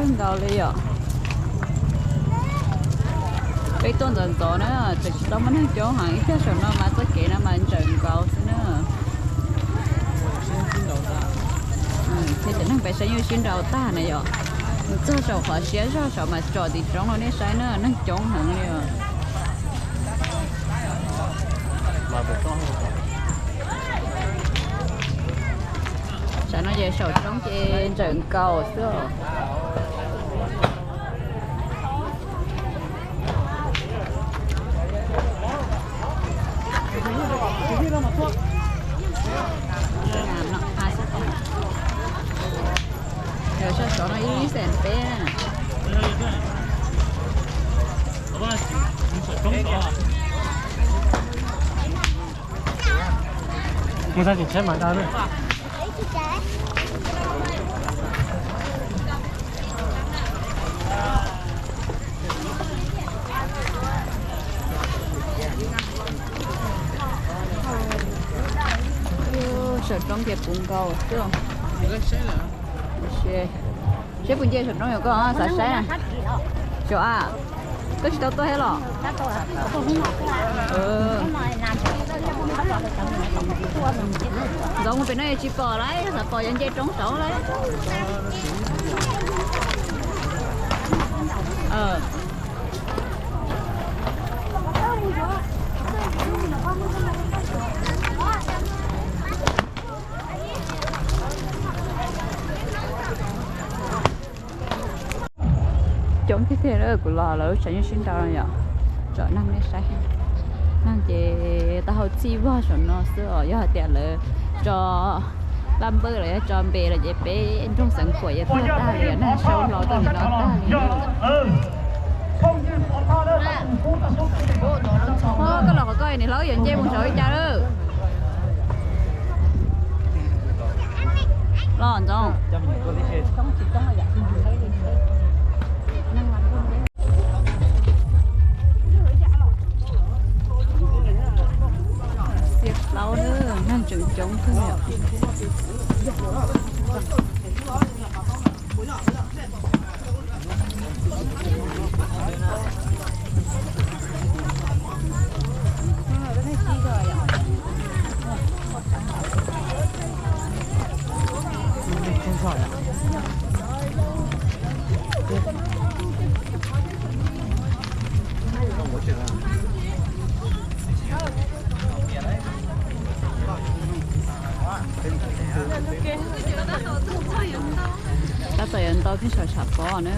Nkaus li yom. Peb tuaj ntxov ntxov na, tseem tsis tau muaj neeg coob heev, ib pliag saum no mas txoj kev no mas ntsawm nkaus xwb na. Thiab cov neeg pem saib yeej sib nraus tag na yom. Mus txog saum qhov siab zog saum mas tsom tim roob los nej saib na, neeg coob heev li os. Saum no ces saum roob ces ntsawm nkaus xwb os. Saum no ib xees peb na. Mus txog tseem tsheb mas da lawm. Saum roob ces puv nkaus xwb. Seb puas nce saum roob yom, koj xav saib na. Saum a, koj tsis tau tuaj thiab los? Ntxov mus pem no tsis pom lawm, xav pom yog nce roob saud lawm. Coob tiag tiag, kuv los lawv lub tsev yeej sib nraus no yom. Tsom neeg nej saib, neeg ces taub hau txij vog saum no xwb os. Yog hais tias lawv tso laj npawj los yog tso npe los ces peb nroog Xeev Khuam yuav tuag tag li, neeg sau hlo tuaj li no tag li. Koj los qhov koj niam hlob yuav nce mus saud li cas lawm? Los Ntxoov. Xiab plaub na, neeg tseem coob kawg. Tab tom yuav ntau thiab, tshav tshav pob na.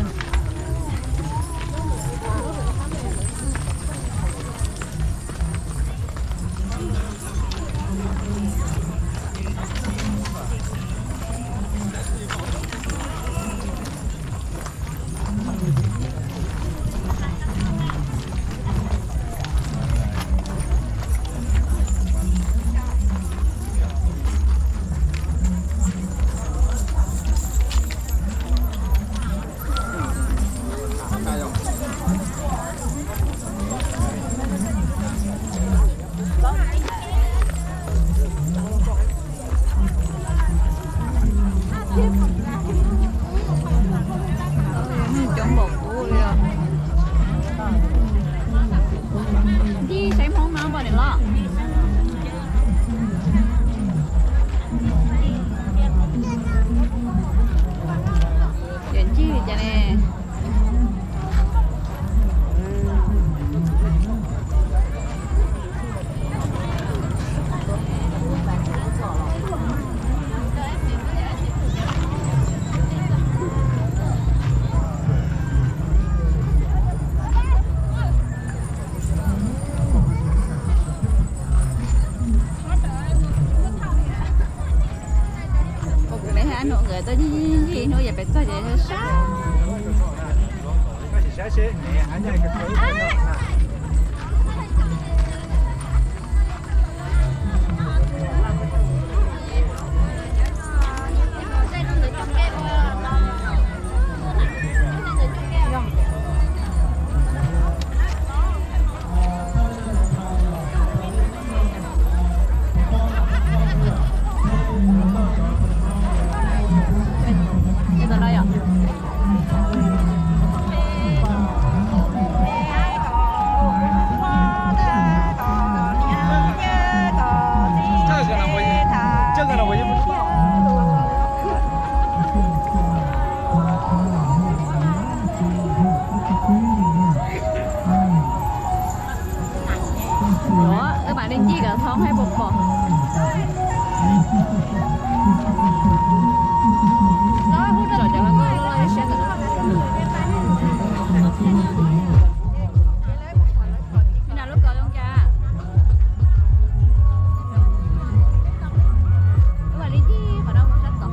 Coob npaum kub li os. Ncig saib Hmoob no npaum li los. Yam ncig li cas ne? Kuv me hab nus nkawd tuaj ncig ncig hnub, yog pem txog ces sab. Ntawm no yom. Ua, wb mam li ncig kom thoob saib puas pom. Cov hluas nkauj loj loj siab ntawm no. Lub ko zoo cas? Wb mam li ncig qhov no mus sab tod.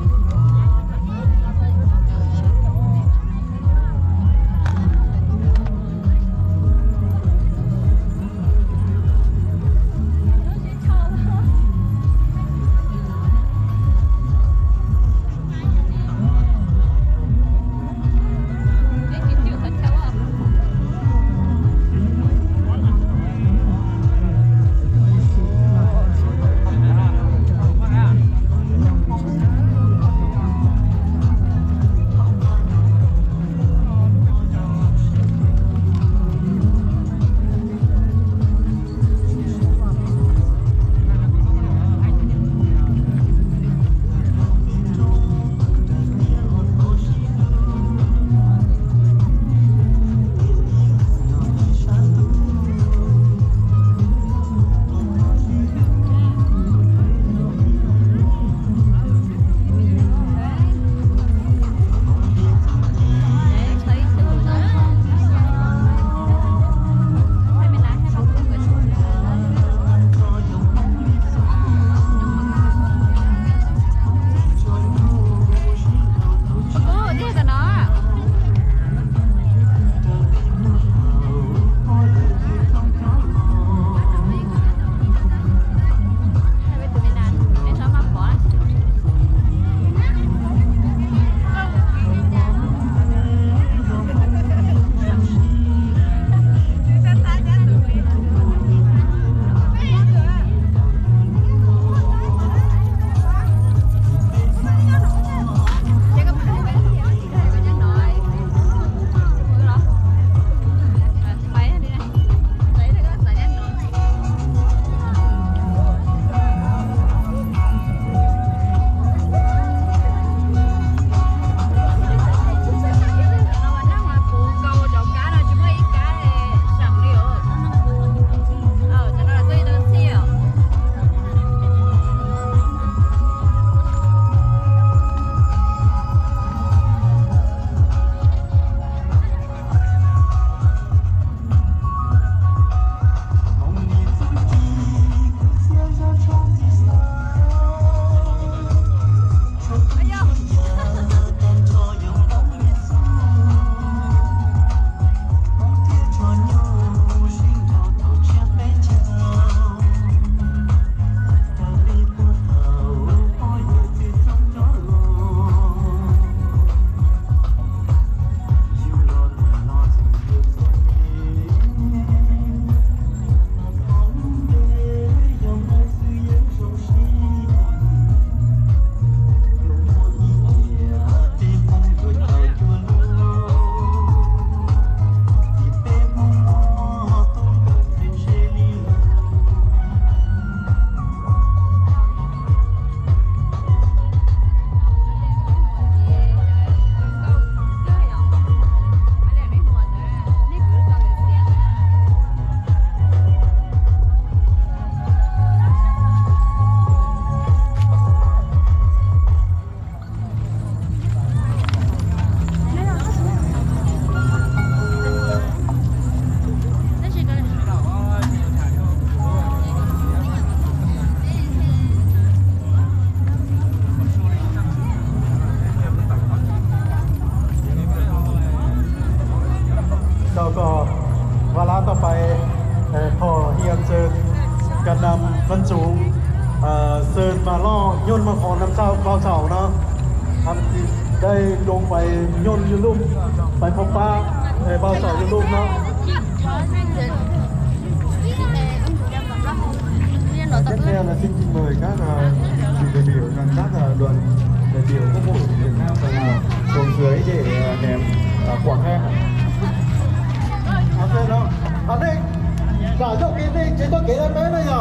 Rau kom Vaj Lab tau pais, eh, thom Hia Xwm, Ka Nam Vaj Txoov, Xwm Mas Loj, Nyooj Mas Qhoos, Nam Txaus, Npau Xaum no. Đây Dũng pais Nyooj YouTube, pais Phab Pab, Npau Xaum YouTube no. Tiếp theo là xin mời các, ờ, vị đại biểu, các, ờ, đoàn đại biểu Quốc hội Việt Nam và Lào xuống dưới để, ờ, ném, ờ, quả khen. Ở đây, giả dụ kỳ này, chỉ cho kể lại bé này nhỉ?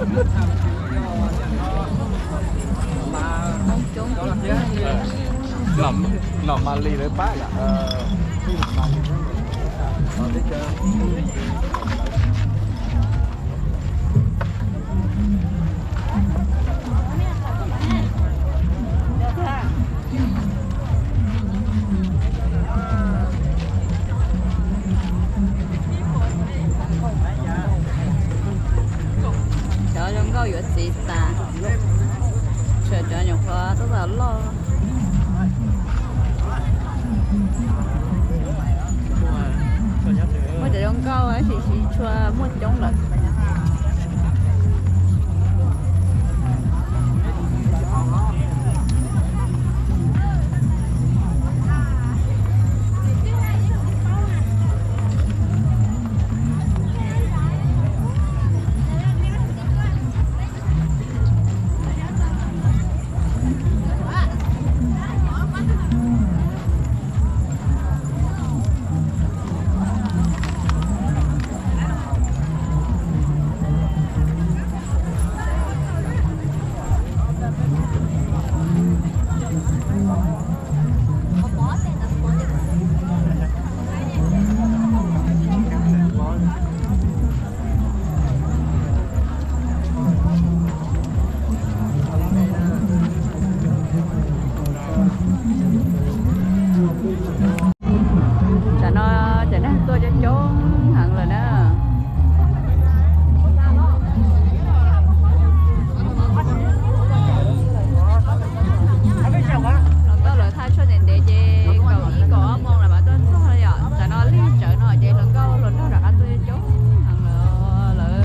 Coob coob. Nom Malis lawv pab yom. Cov zoo nkauj yuav txiv tas, tshuav cov nyuam qhuav tab tom loj. Muaj cov zoo nkauj tab sis tsis tshua muaj coob lawm. Tam no cov neeg tuaj coob coob heev lawm na. Hluas nkauj lawv thaij tshuaj ntev ntev ces kaum ib kaum ob moos lawm mam tuaj txog yom. Tam no lig tsawv no ces hluas nkauj hluas nraug rov qab tuaj coob heev lawm lawm.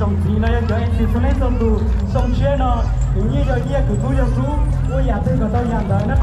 Tus ntxiv no yog cov M C Soleil Xyooj tus xyoo tshiab no, tus nyiaj yog nyiaj, tus tub yog tub, ua yam twg kom tau yam ntawd na.